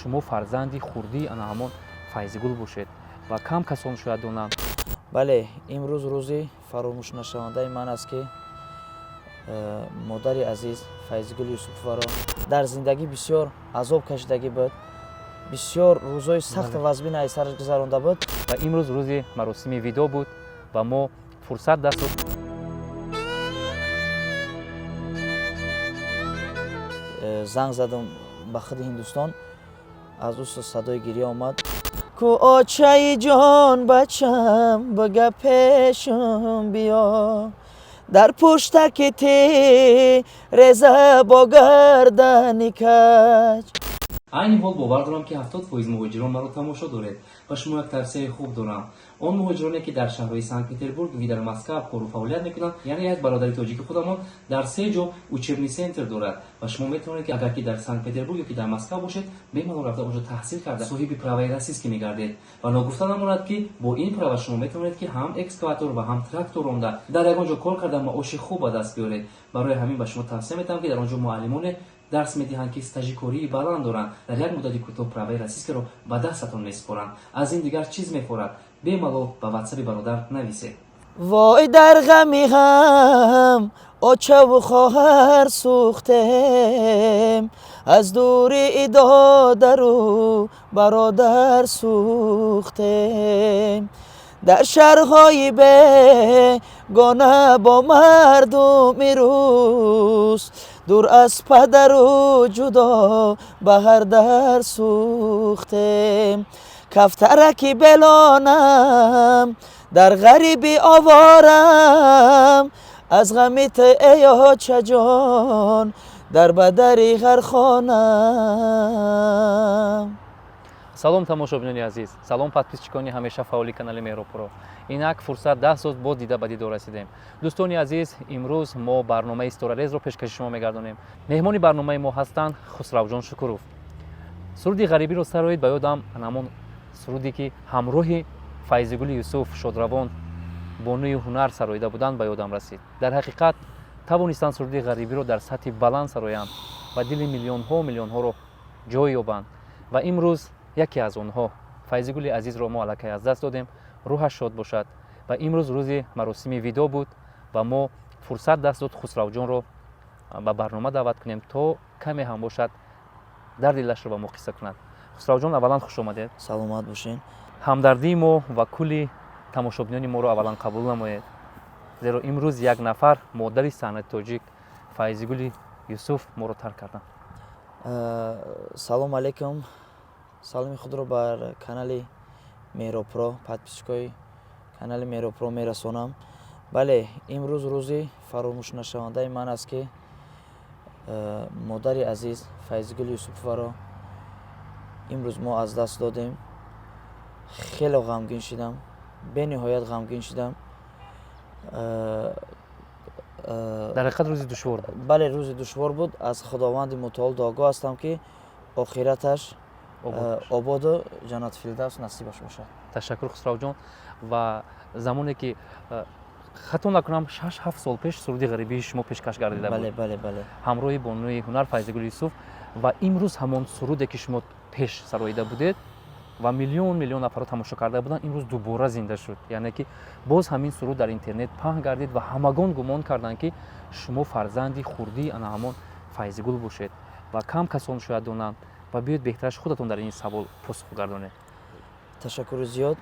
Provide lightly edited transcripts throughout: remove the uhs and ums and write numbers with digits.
Шумо фарзанди хурдии ана ҳамон Файзигул бошед ва кам касон шояд донанд. Бале, имрӯз рӯзи фаромӯшнашавандаи ман аст, ки модари азиз Файзигул Юсуповаро дар зиндагӣ бисёр азоб кашидагӣ буд, бисёр рӯзҳои сахту вазбин аз сараш гузаронда буд. Ва имрӯз рӯзи маросими видо буд ва мо фурсат даст Занг задам ба худи Ҳиндустон, аз ӯ садои гирья омад: «Ку очаи ҷон, бачам, бига пешам биё, дар пуштаки ти реза бо гардани каҷ». Айни ҳол бовар дорам, ки 70% муҳоҷирон маро тамошо доред ва шумо як тавсияи хуб дорам. Он муҳоҷироне, ки дар шаҳрҳои Санкт Петербург ва дар Москва кору фаъолият мекунанд, яъне як бародари тоҷики худамон дар се ҷо учебный центр дорад ва шумо метавонед, ки агар ки дар Санкт Петербург ё ки дар Москва бошед, бемалол рафта онҷо таҳсил карда, соҳиби праваи российский мегардед. Ва ногуфта намонад, ки бо ин права шумо метавонед, ки ҳам экскаватор ва ҳам трактор ронда, дар ягон ҷо кор карда, маоши хуб ба даст биёред. Барои ҳамин ба шумо тавсия метавам, ки дар он ҷо муаллимоне дарс медиҳанд, ки стажи кории баланд доранд, дар як муддати кӯтоҳ праваи российскийро ба дастатон месупоранд. Аз ин дигар чиз мефорад, бемалол ба ватсаби бародар нависед. Вой, дар ғами ҳам очаву хоҳар сӯхтем, аз дури додару бародар сӯхтем, дар шаҳрҳои бегона бо мардуми рӯз, дур аз падару ҷудо ба ҳар дар сӯхтем. Кафтараки белонам, дар ғарибӣ оворам, аз ғами ту, эй очаҷон, дар ба дари ғархонам. Салом, тамошобинони азиз, салом, подписчикони ҳамеша фаъоли канали Меҳробпуро. Инак фурсат даст дод, боз дида ба дидор расидем. Дӯстони азиз, имрӯз мо барномаи Ситорарезро пешкаши шумо мегардонем. Меҳмони барномаи мо ҳастанд Хусравҷон Шукуров. Суруди ғарибиро сароид, ба ёдам ҳамон суруде, ки ҳамроҳи Файзигули Юсуф шодравон, бонуи ҳунар, сароида буданд, ба ёдам расид. Дар ҳақиқат тавонистанд суруди ғарибиро дар сатҳи баланд сароянд ва дили миллионҳо миллионҳоро ҷой ёбанд. Ва имрӯз яке аз онҳо, Файзигули азизро, мо аллакай аз даст додем, рӯҳаш шод бошад. Ва имрӯз рӯзи маросими видо буд ва мо фурсат даст дод Хусравҷонро ба барнома даъват кунем, то каме ҳам бошад дарди дилашро ба мо қисса кунад. Хусравҷон, аввалан хуш омадед. Саломат бошед. Ҳамдардии мо ва кулли тамошобинони моро аввалан қабул намоед, зеро имрӯз як нафар модари санъати тоҷик, Файзигули Юсуф, моро тарк карданд. Салом алейкум, саломи худро бар канали Меҳробпро, подписчикои канали Меҳробпро мерасонам. Бале, имрӯз рӯзи фаромӯшнашавандаи ман аст, ки модари азиз Файзигул Юсуповаро имрӯз мо аз даст додем. Хеле ғамгин шудам, бениҳоят ғамгин шудам. Дар ҳақиқат рӯзи душвор буд. Бале, рӯзи душвор буд. Аз Худованди мутаол дуогоҳ ҳастам, ки охираташ ободу ҷаннати фирдавс насибаш бошад. Ташаккур, Хусравҷон. Ва замоне ки, хато накунам, 6-7 сол пеш суруди ғарибии шумо пешкаш гардида буд Бале. ҳамроҳи бонуи ҳунар Файзигул Юсуф. Ва имрӯз ҳамон суруде, ки шумо пеш сароида будед ва миллион миллион нафарро тамошо карда буданд, имрӯз дубора зинда шуд. Яъне ки боз ҳамин суруд дар интернет паҳн гардид ва ҳамагон гумон карданд, ки шумо фарзанди хурдии ана ҳамон Файзигул бошед. Ва кам касон шояд донанд. Ва биёед, беҳтараш худатон дар ин савол посух гардонед. Ташаккури зиёд.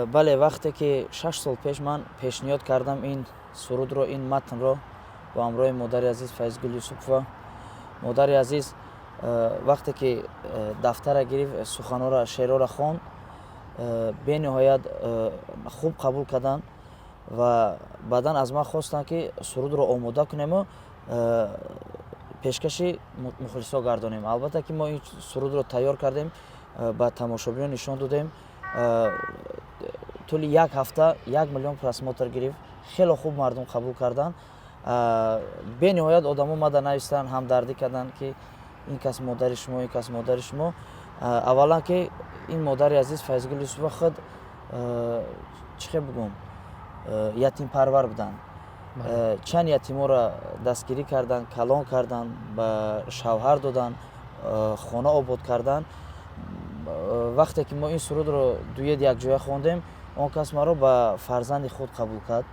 Бале, вақте ки 6 сол пеш ман пешниҳод кардам ин сурудро, ин матнро бо ҳамроҳи модари азиз Файзгул Юсупова, модари азиз вақте ки дафтара гирифт, суханҳоро, шеърҳоро хонд, бениҳоят хуб қабул карданд ва баъдан аз ман хостанд, ки сурудро омода кунему пешкаши мухлисо гардонем. Албатта ки мо ин сурудро тайёр кардем, ба тамошобинон нишон додем. Тӯли як ҳафта 1 миллион просмотр гирифт. Хеле хуб мардум қабул карданд. Бениҳоят одамо мада навистанд, ҳамдардӣ карданд, ки ин кас модари шумо, ин кас модари шумо. Аввалан ки ин модари азиз Файзгул Юсупова худ, чӣ хел бигӯм, ятимпарвар буданд. Чанд ятиморо дастгирӣ карданд, калон карданд, ба шавҳар доданд. Хона обод кардан. Вақте ки мо ин сурудро дует якҷоя хондем, он кас маро ба фарзанди худ қабул кард.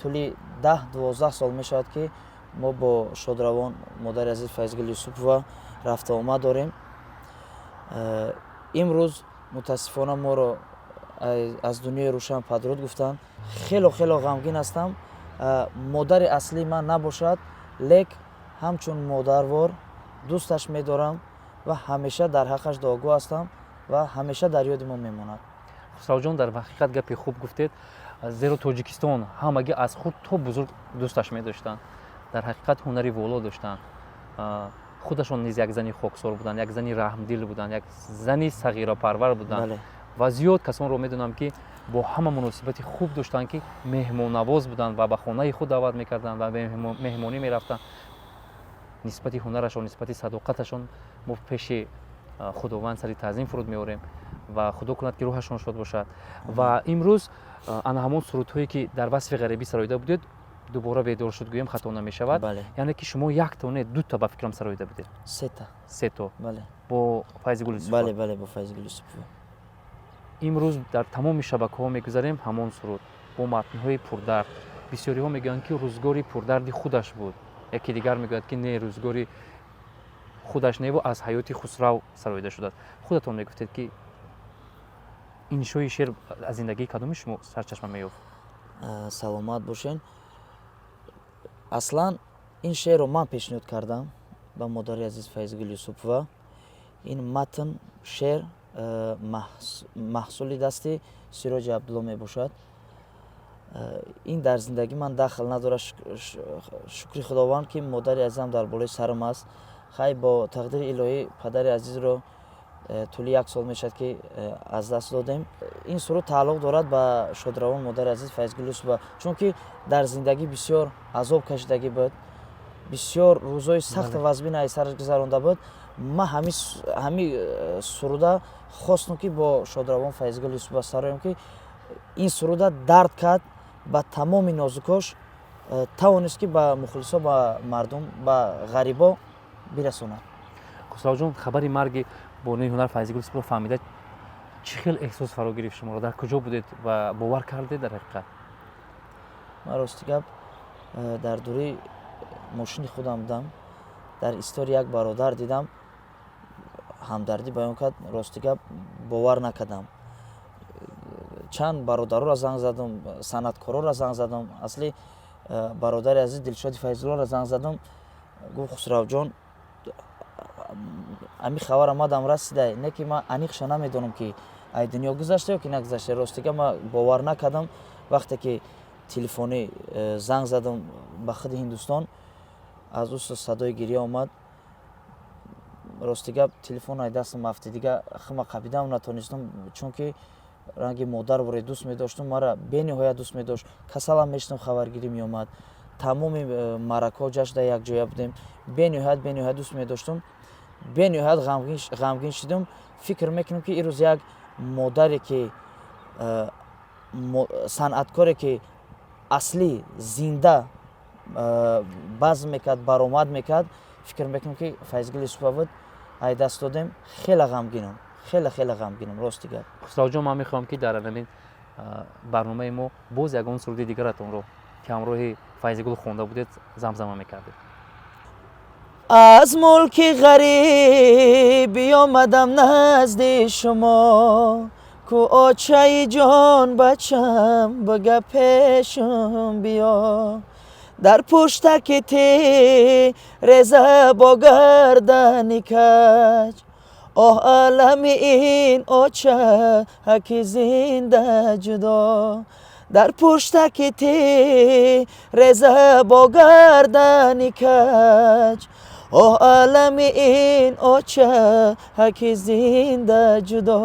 Тӯли 10-12 сол мешавад, ки мо бо шодравон модари азиз Файзгул Юсупова рафтуомад дорем. Имрӯз мутаассифона моро аз дунёи рӯшан падруд гуфтанд. Хело, хело ғамгин ҳастам. Модари аслии ман набошад, лек ҳамчун модарвор дӯсташ медорам ва ҳамеша дар ҳаққаш дуогӯ ҳастам ва ҳамеша дар ёди мо мемонад. Хусравҷон, дар ҳақиқат гапи хуб гуфтед, зеро Тоҷикистон ҳамагӣ аз хурд то бузург дӯсташ медоштанд. Дар ҳақиқат ҳунари воло доштанд. Худашон низ як зани хоксор буданд, як зани раҳмдил буданд, як зани сағирапарвар буданд. Ва зиёд касонро медонам, ки бо ҳама муносибати хуб доштанд, ки меҳмоннавоз буданд ва ба хонаи худ даъват мекарданд ва меҳмонӣ мерафтанд. Нисбати ҳунарашон, нисбати садоқаташон мо пеши Худованд сари таъзим фуруд меорем ва Худо кунад, ки рӯҳашон шод бошад. Ва имрӯз ана ҳамон сурудҳое, ки дар васфи ғарибӣ сароида будед, дубора бедор шуд, гӯем, хато намешавад. Яъне ки шумо якто не, дута, ба фикрам, сароида будед. Сета. Сето бо Файзигул Юсупова. Бале, бо Файзигул Юсупова. Имрӯз дар тамоми шабакаҳо мегузарем, ҳамон суруд бо матнҳои пурдард. Бисёриҳо мегӯянд, ки рӯзгори пурдарди худаш буд, яке дигар мегӯяд, ки не, рӯзгори худаш неву аз ҳаёти Хусрав сароида шудааст. Худатон мегуфтед, ки иншои шеър аз зиндагии кадоми шумо сарчашма меёфт? Саломат бошен. Аслан ин шеърро ман пешниҳод кардам ба модари азиз Файзигул Юсупова. Ин матн, шеър маҳсули дасти Сироҷи Абдулло мебошад. Ин дар зиндагӣ ман дахл надорад. Шукри Худованд, ки модари азизам дар болои сарам аст. Хай, бо тақдири илоҳӣ падари азизро тӯли як сол мешавад, ки аз даст додем. Ин суруд тааллуқ дорад ба шодравон модари азиз Файзгул Юсупова, чунки дар зиндагӣ бисёр азоб кашидагӣ буд, бисёр рӯзҳои сахту вазбин аз сараш гузаронда буд. Ман ҳами суруда хостам, ки бо шодравон Файзгул Юсупова сароем, ки ин суруда дард кард ба тамоми нозукош, тавонист, ки ба мухлисо, ба мардум, ба ғарибо бирасонад. Хусравҷон, хабари марги бонуи ҳунар Файзигул Юсупова фаҳмида, чӣ хел эҳсос фаро гирифт шуморо? Дар куҷо будед ва бовар кардед дар ҳақиқат? Ман, рости гап, дар дури мошини худам будам. Дар истори як бародар дидам, ҳамдардӣ баён кард. Рости гап, бовар накардам. Чанд бародароро занг задам, санъаткорора занг задам. Асли бародари азиз Дилшоди Файзуллоро занг задам. Гуфт: «Хусравҷон, ҳамин хабар омадам расида, не ки ман аниқша намедонам, ки ай дунё гузашта ё ки нагузашта». Рости гап, ман бовар накардам. Вақте ки телефонӣ занг задам ба худи Ҳиндустон, аз ӯ садои гирья омад. Рости гап, телефон ай дастам афтид, дига хима қапидам натонистам, чунки ранги модар боре дӯст медоштум. Мара бениҳоят дӯст медошт. Касалам мешудам, хабаргирӣ меомад. Тамоми маъракаҳо, ҷашнда якҷоя будем. Бениҳоят, бениҳоят дӯст медоштум. Бениҳоят ғамгин шудам. Фикр мекунам, ки ирӯз як модаре ки санъаткоре ки аслӣ зинда базм мекард, баромад мекард, фикр мекунам, ки Файзгул Юсупова буд. Ай даст додем. Хеле ғамгинам, хеле, хеле ғамгинам, рости гап. Хусравҷон, ман мехоҳам, ки дар ҳамин барномаи мо боз ягон суруди дигаратонро, ки ҳамроҳи Файзигул хонда будед, замзама мекардед. Аз мулки ғариб биёмадам назди шумо, ку очаи ҷон, бачам, бага пешам биё. Дар пуштаки ти реза бо гардани каҷ, оҳ, алами ин оча ҳаки зинда ҷудо. Дар пуштаки ти реза бо гардани каҷ, оҳ, алами ин оча ҳаки зинда ҷудо.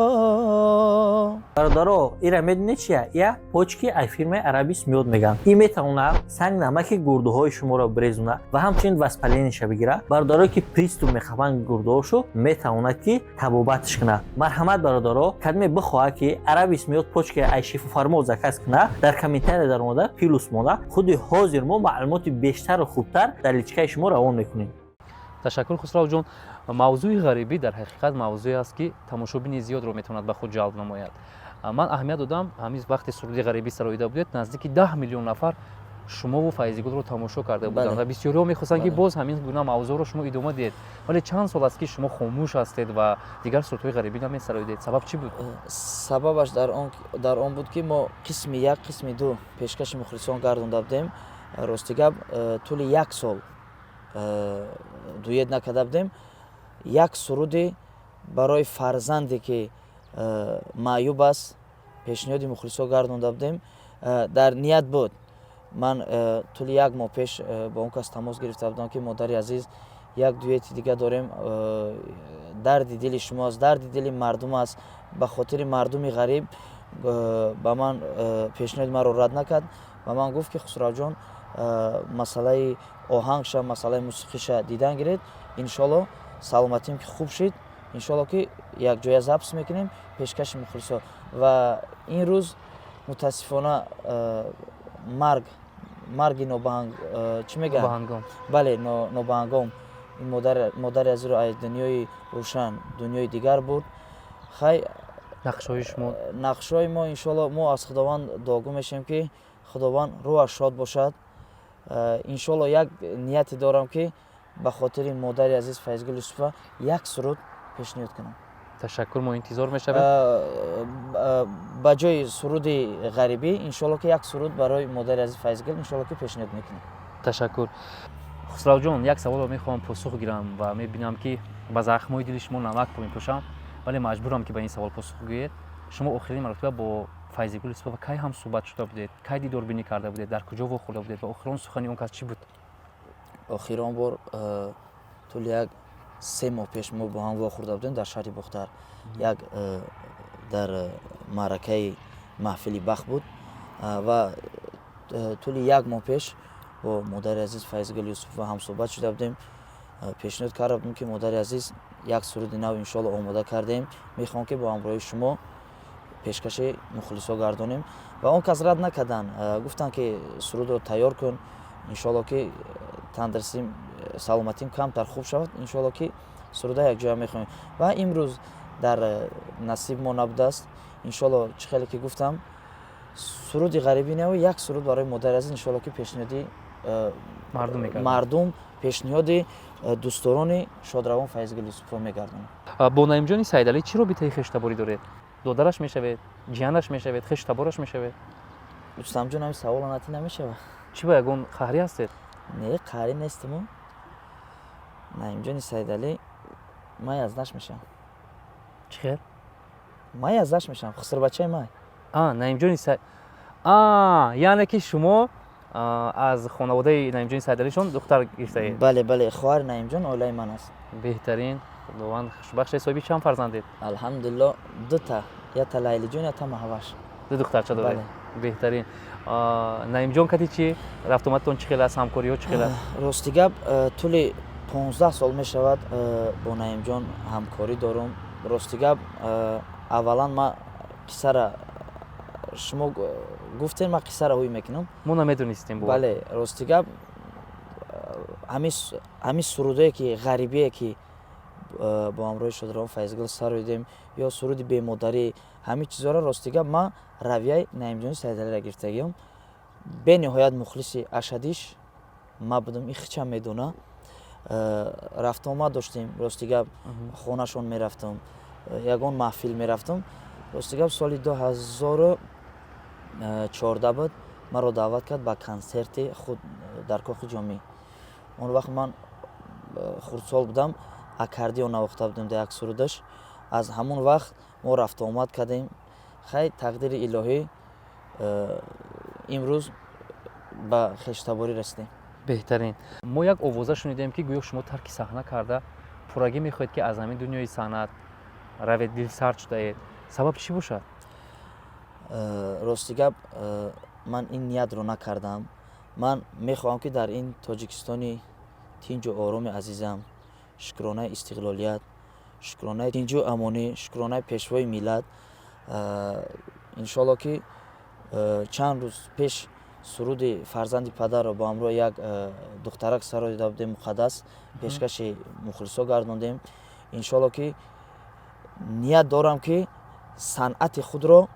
Бародаро, ира медонед чия? Я почки ай фирмаи Арабис Миёд мегӯянд. Ин метавонад санг намаки гурдуҳои шуморо бирезонад ва ҳамчунин воспаление ша бигирад. Бародарое, ки приступ мехӯранд гурдуҳошо, метавонад, ки табобатш кунад. Марҳамат, бародаро, кадме бихоҳад, ки Арабис Миёд почки ай Шифофармо заказ кунад, дар комментария даромада плюс монда, худи ҳозир мо маълумоти бештару хубтар дар личка и шумо равон мекунем. Ташаккур, Хусравҷон. Мавзӯи ғарибӣ дар ҳақиқат мавзӯе аст, ки тамошобини зиёдро метавонад ба худ ҷалб намояд. Ман аҳамият додам, ҳамин вақте суруди ғарибӣ сароида будед, наздики 10 миллион нафар шумову Файзигулро тамошо карда буданд ва бисёриҳо мехостанд, ки боз ҳамин гуна мавзӯъро шумо идома диҳед, вале чанд сол аст, ки шумо хомӯш ҳастед ва дигар сурудҳои ғарибӣ намесароидед. Сабаб чӣ буд? Сабабаш дар он буд, ки мо қисми як, қисми ду пешкаши мухлисон гардонда будем. Рости гап, тӯли як сол дуэт накарда будем. Як суруди барои фарзанде, ки маъюб аст, пешниҳоди мухлисо гардонда будем. Дар ният буд. Ман тӯли як моҳ пеш бо он кас тамос гирифта будам, ки, модари азиз, як дуэти дига дорем, дарди дили шумо аст, дарди дили мардум аст, ба хотири мардуми ғариб. Ба ман пешниҳоди маро рад накард. Ба ман гуфт, ки Хусравҷон, масъалаи оҳангша, масъалаи мусиқиша дидан гиред, иншолло, саломатим ки хуб шид, иншолло, ки якҷоя запись мекунем, пешкаши мухлисо. Ва ин рӯз, мутаассифона, марг, марги нобаҳанг, чӣ мегӯянд, бале, нобаҳангом ин модари азизро аз дунёи рӯшан дунёи дигар бурд. Хай. Нақшҳои шумо? Нақшҳои мо, иншолло, мо аз Худованд дуогӯ мешавем, ки Худованд рӯҳаш шод бошад. Иншолло, як нияте дорам, ки ба хотири модари азиз Файзгул Юсуфа як суруд пешниҳод кунам. Ташаккур, мо интизор мешавем. Ба ҷои суруди ғарибӣ, иншолло, ки як суруд барои модари азиз Файзгул, иншолло, ки пешниҳод мекунам. Ташаккур, Хусравҷон. Як саволро мехоҳам посух гирам ва мебинам, ки ба захмҳои дили шумо намак мепӯшам, вале маҷбурам, ки ба ин савол посух гӯед. Шумо охирин маротиба бо Файзигул Юсупова кай ҳам суҳбат шуда будед, кай дидорбинӣ карда будед, дар куҷо вохӯрда будед ва охирон сухани он кас чӣ буд? Охирон бор тӯли як 3 моҳ пеш мо бо ҳам вохӯрда будем дар шаҳри Бохтар, як дар маъракаи маҳфили бахт буд. Ва тӯли як моҳ пеш бо модари азиз Файзгул Юсупова ҳамсӯҳбат шуда будем. Пешниҳод карда будем, ки, модари азиз, як суруди нав, иншоалло, омода кардем, мехоҳам, ки бо ҳамроҳии шумо пешкаши мухлисо гардонем. Ва он кас рад накарданд, гуфтанд, ки сурудро тайёр кун, иншоалло, ки тандурустим, саломатим камтар хуб шавад, иншоалло, ки суруда якҷоя мехонем. Ва имрӯз дар насиб мо набудааст. Иншоалло, чӣ хеле ки гуфтам, суруди ғарибӣ нав, як суруд барои модари азиз, иншоалло, ки пешниҳоди мардум, пешниҳоди дӯстдорони шодравон Файзгул Юсупова мегардонам. Бо Наимҷони Саидалӣ чӣ робитаи хештаборӣ доред? Додараш мешавед, ҷиянаш мешавед, хештабораш мешавед? Рустамҷон, ҳамин савола натӣ намешавад. Чӣ, ба ягон қаҳрӣ ҳастед? Не, қаҳрӣ нестиму. Наимҷони Саидалӣ май азнаш мешавам. Чӣ хел? Май азнаш мешавам, хусрбачаи май. Наимҷони, яъне ки шумо аз хонаводаи Наимҷони Саидалишон духтар гирифтаед? Бале, хоҳари Наимҷон оилаи ман аст. Беҳтарин, Худованд хушбахше. Соҳиби чанд фарзандед? Алҳамдулилло, дута: якта Лайлиҷон, якта Маҳваш. Ду духтарча доред, беҳтарин. Наимҷон кати чӣ рафтуомадтон чӣ хел аст, ҳамкориҳо чӣ хел аст? Рости гап, тӯли 15 сол мешавад, бо Наимҷон ҳамкорӣ дорум. Рости гап, аввалан ман қиссара шумо гуфтем, ман қиссара ҳуй мекунам. Мо намедонистем. Бале, рости гап, ҳамин сурудое ки ғарибие, ки бо ҳамроҳи шодравон Файзгул сароидем, ё суруди бемодарӣ, ҳамин чизҳоро, рости гап, ман равияи Наимҷони Саидалиро гирифтагиам. Бениҳоят мухлиси ашадиш ма будам, ин хичам медона. Рафтуомад доштем, рости гап, хонашон мерафтам, ягон маҳфил мерафтам. Рости гап, соли 2014 буд, маро даъват кард ба консерти худ дар Кохи Ҷомӣ. Он вақт ман хурдсол будам, аккордеон навохта будем дар як сурудаш. Аз ҳамон вақт мо рафтуомад кардем. Хай, тақдири илоҳӣ, имрӯз ба хештаборӣ расидем. Беҳтарин. Мо як овоза шунидем, ки гӯё шумо тарки саҳна карда, пуррагӣ мехоҳед, ки аз ҳамин дунёи санъат равед, дилсард шудаед. Сабаб чӣ бошад? Рости гап, ман ин ниятро накардам. Ман мехоҳам, ки дар ин Тоҷикистони тинҷу ороми азизам, шукронаи истиқлолият, шукронаи тинҷу амонӣ, шукронаи Пешвои миллат, иншоалло, ки чанд рӯз пеш Суруди «Фарзанди падарро» бо ҳамроҳи як духтарак сароида будем, Муқаддас, пешкаши мухлисо гардондем. Иншоалло, ки ният дорам, ки санъати худро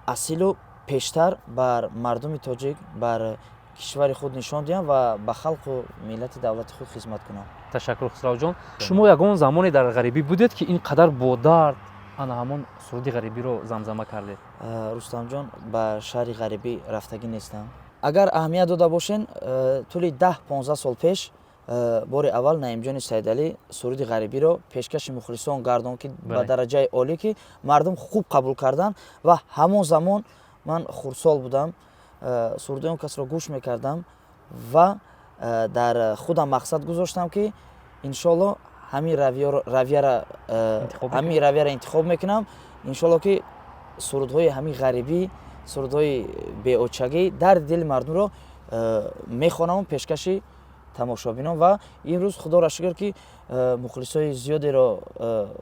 асилу пештар бар мардуми тоҷик, бар кишвари худ нишон диҳам ва ба халқу миллати давлати худ хизмат кунам. Ташаккур, Хусравҷон. Шумо ягон замоне дар ғарибӣ будед, ки ин қадар бо дард ана ҳамон суруди ғарибиро замзама кардед? Рустамҷон, ба шаҳри ғарибӣ рафтагӣ нестам. Агар аҳамият дода бошен, тӯли 10-15 сол пеш бори аввал Наимҷони Саидалӣ суруди ғарибиро пешкаши мухлисон гардон, ки ба дараҷаи олӣ, ки мардум хуб қабул карданд. Ва ҳамон замон ман хурдсол будам, суруди он касро гӯш мекардам ва дар худам мақсад гузоштам, ки иншоалло ҳамин равияро интихоб мекунам. Иншоалло, ки сурудҳои ҳамин ғарибӣ, сурудҳои беочагӣ, дарди дили мардумро мехонаму пешкаши тамошобинон. Ва имрӯз, худоро шукр, ки мухлисои зиёдеро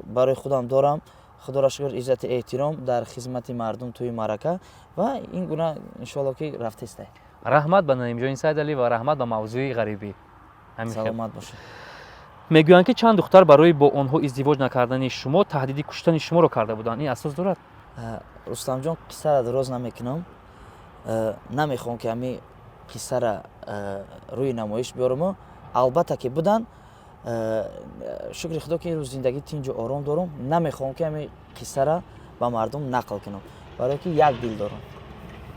барои худам дорам. Худоро шукр, иззати эҳтиром дар хизмати мардум, тӯи маърака ва ин гуна, иншоалло, ки рафтестай. Раҳмат ба Наимҷони Сайдалӣ ва раҳмат ба мавзӯи ғарибӣ. Саломат бошед. Мегӯянд, ки чанд духтар барои бо онҳо издивоҷ накардани шумо таҳдиди куштани шуморо карда буданд. Ин асос дорад? Рустамҷон, қиссара дароз намекунам, намехоҳам, ки ҳамин қиссара рӯи намоиш биёрам. Албатта, ки буданд. Шукри худо, ки имрӯз зиндагӣ тинҷу ором дорам. Намехоҳам, ки ҳамин қиссара ба мардум нақл кунам, барое ки як дил дорам.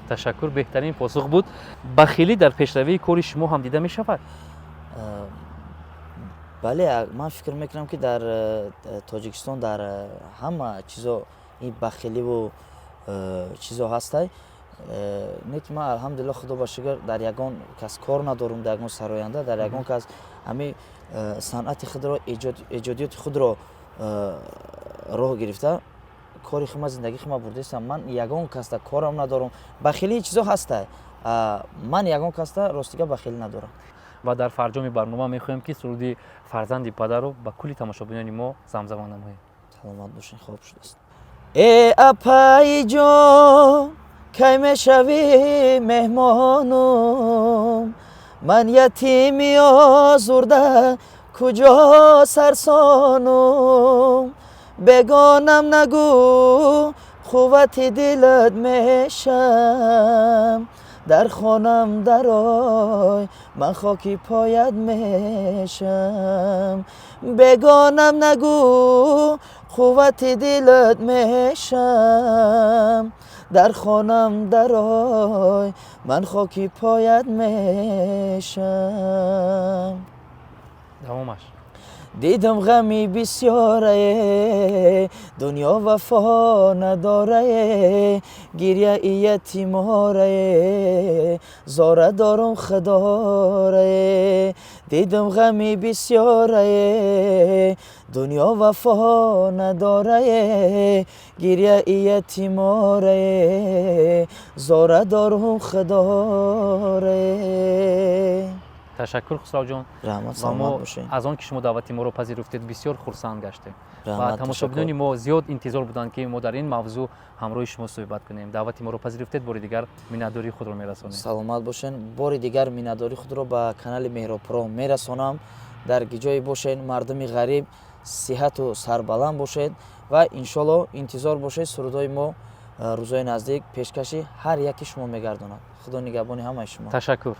Ташаккур, беҳтарин посух буд. Бахилӣ дар пешравии кори шумо ҳам дида мешавад? Бале, ман фикр мекунам, ки дар Тоҷикистон дар ҳама чизо ин бахиливу чизо ҳастай. Не ки ман, алҳамдулилла, худо ба шукр, дар ягон кас кор надорам, дар ягон сароянда, дар ягон кас. Ҳамин санъати худро, эҷодиёти худро роҳ гирифта, кори хума, зиндагии хума бурдастам. Ман ягон касда корам надорам. Бахилии чизо ҳастай, ман ягон касда, ростига, бахилӣ надорам. Ва дар фарҷоми барнома мехоҳем, ки суруди «Фарзанди падарро» ба кулли тамошобинони мо замзама намоем. Саломат бошед. Хоб шудааст. Э апаиҷон, кай мешавӣ меҳмонум? Ман ятими озурда, куҷо сарсонум? Бегонам нагӯ, қуввати дилат мешам. Дар хонам дарой, ман хоки поят мешам. Бегонам нагӯ, қуввати дилат мешам. Дар хонам дарой, ман хоки поят мешам. Давомаш. Дидам ғами бисёрае, дунё вафо надорае, гиряи ятиморае, зора дорум худорае. Дидам ғами бисёрае, дунё вафо надорае, гиряи ятиморае, зора дорум худорае. Ташаккур, Хусравҷон. Раҳмат. Ва Саломат мо бошед. аз он ки шумо даъвати моро пазируфтед, бисёр хурсанд гаштем ва Раҳмат. тамошобинони мо зиёд интизор буданд, ки мо дар ин мавзӯъ ҳамроҳи шумо суҳбат кунем. Даъвати моро пазируфтед, бори дигар миннатдории худро мерасонем. Саломат бошен. Бори дигар миннатдории худро ба канали Меҳробпуро мерасонам. Дар ҷое бошед, мардуми ғариб, сиҳату сарбаланд бошед ва иншолло интизор бошед, сурудҳои мо рӯзҳои наздик пешкаши ҳар яки шумо мегардонад. Худо нигаҳбони ҳамаи шумо. Ташаккур.